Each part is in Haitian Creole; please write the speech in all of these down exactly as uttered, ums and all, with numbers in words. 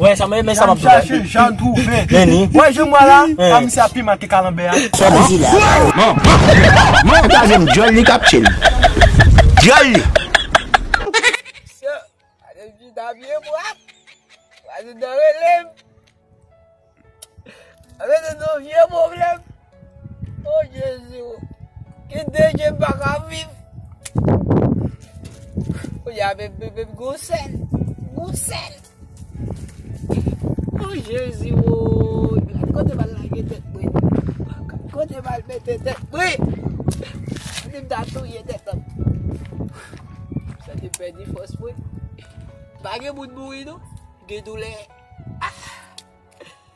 Wè, sa mwen, men sa m ap di la. Jan chache, jan twouve. Men ni. Wè, jan mwen la, pa misye ap piman ke kalanbè a. Sa m di la. Non, non, non, ta jem dyòl li k ap tchil. Dyòl li. Yo, ale chita byen pwòp. Prezidan rele m. Rele nou vye pwoblèm. O Jezi, o. Ki denje m pa ka viv. Kounye a menm, menm, menm gon sèl. Gon sèl. O Jezi, o. Gade kote m al lage tèt mwen. Kote m al mete tèt mwen. Li m ta touye tèt mwen. Sa te pèdi fòs mwen. Pa gen moun mouri non. Gen doulè.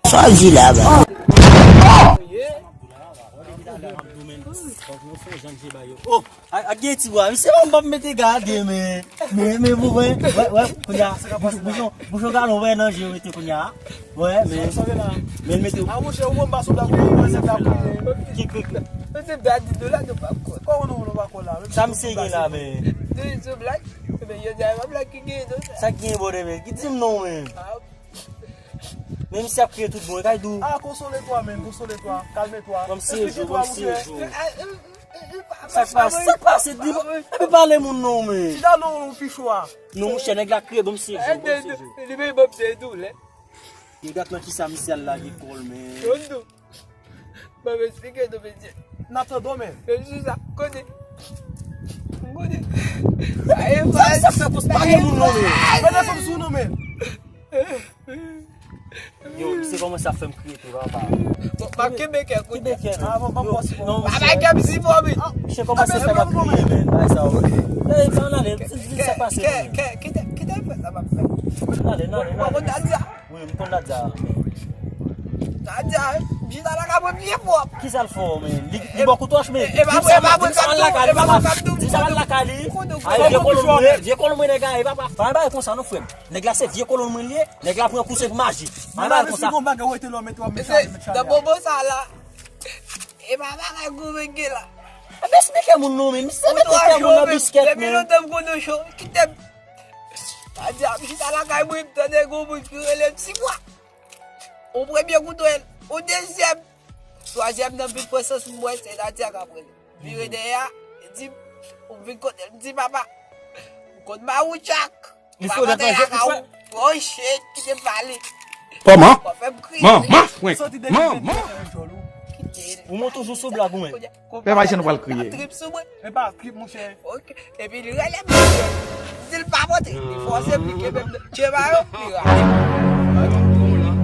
Sa w di la, ba? Oh, ak, ak gen ti bwa, misye pa m p ap mete gade, men, men, men, pou mwen, wè, wè, kounye a, bouchon, bouchon, bouchon galon, wè, nan je, mete kounye a, wè, men, men, mete. A, monchè, ou ban m pa sou blag, ou ban m se blag, ki, ki, ki. Mete blag di dola, nou pa kwè. Kòman nou, nou pa kwè la? Sa misye gen la, men. Di sou blag, men, yo di a, pa blag ki gen, non. Sa ki gen, bòdè, men, ki di m non, men. Men misye ap kriye tout bon, e kay dou. Ah, console-toi, man, console-toi, calme-toi. Ban m siye jou, ban m siye jou. Sa k pase, sa k pase, di, epi pale moun non, men. Chita non, non, fi cho a. Non, monchè, nèg la kriye, ban m siye jou, ban m siye jou. Li menm ban m siye tou, lè. Nèg la nan kisa misye al lage kò l, men. Ban m esplike nou, mesye. N ap tande w, men. Men sou sa, kote? Kote? Sa e fas. Sa, sa, sa, pa gen moun non, men. Mete fanm sou nou, men. Yo, misye kòmanse ap fè m kriye tou, papa. Bon, m ap kenbe kè kounye a. Kenbe kè. Ah, bon, bon, bon, bon. Papa, kè m si fò, men. Misye kòmanse fè m ap kriye, men. Bay sa, ok. Ey, ann ale, di sa k pase, men. Kè, kè, kite, kite m fè sa m ap fè. Ann ale, ann ale, ann ale. Bon, bon, Nadia. Wi, m konn Nadia. Nadia, chita la ka mwen byen pwòp. Kisa l fè w, men? Li, li ba w kout wòch, men. Di m sa, di m sa m al lakay li, di m sa m al lakay li. Ay, vye kolòn mwen, vye kolòn mwen nèg la, e papa. Pa bay konsa non, frè m. Nèg la se vye kolòn mwen li ye. Nèg la pran kouse pou maji. Pa bay konsa. Mesye, nan moman sa la, e pa bagay gwo mwen gen la. Ap esplike moun non, men. Misye mete kè moun nan biskèt, men. Depi lontan m konn w cho, kite m. Nadia, m chita lakay mwen, m tande gon moun ki rele m Sibwa. Yon premye kout rèl, yon dezyèm, twazyèm nan vin pran sans m wè se Nadia k ap rele. Vire dèyè a, li di m, ou vin kote l, m di papa, m konn Mawoutchak. Li fè w nan tranje, li fè. Oh shit, kite m pale. Kòman? Ou fè m kriye. Man, man, frenk. Man, man. Kite l. Ou monte toujou sou blag ou menm. Pè pa jan nou pral kriye. Trip sou mwen. E pa trip, monchè. Ok. Epi li rele m. Di l pa monte. Li fòse m, li kenbe m. Tye ba yo, li rale.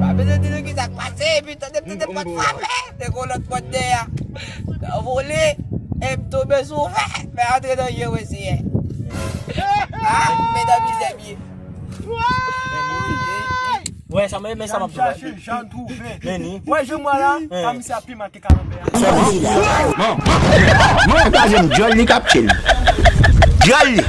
Pa bezwen di nou ki sa k pase, epi tande m tande pòt frape. Te gon lòt pòt dèyè. Anvole. E m tonbe sou fè. Men antre nan je w, Senyè. Ah, men nan mizè m ye. Wè, sa mwen, men sa m ap di la. Jan chache, jan twouve. Men ni. Wè, jan mwen la, pa misye ap piman ke kalanbè a. Sa m di la. Non, non, non, ta jem dyòl li k ap tchil. Dyòl li.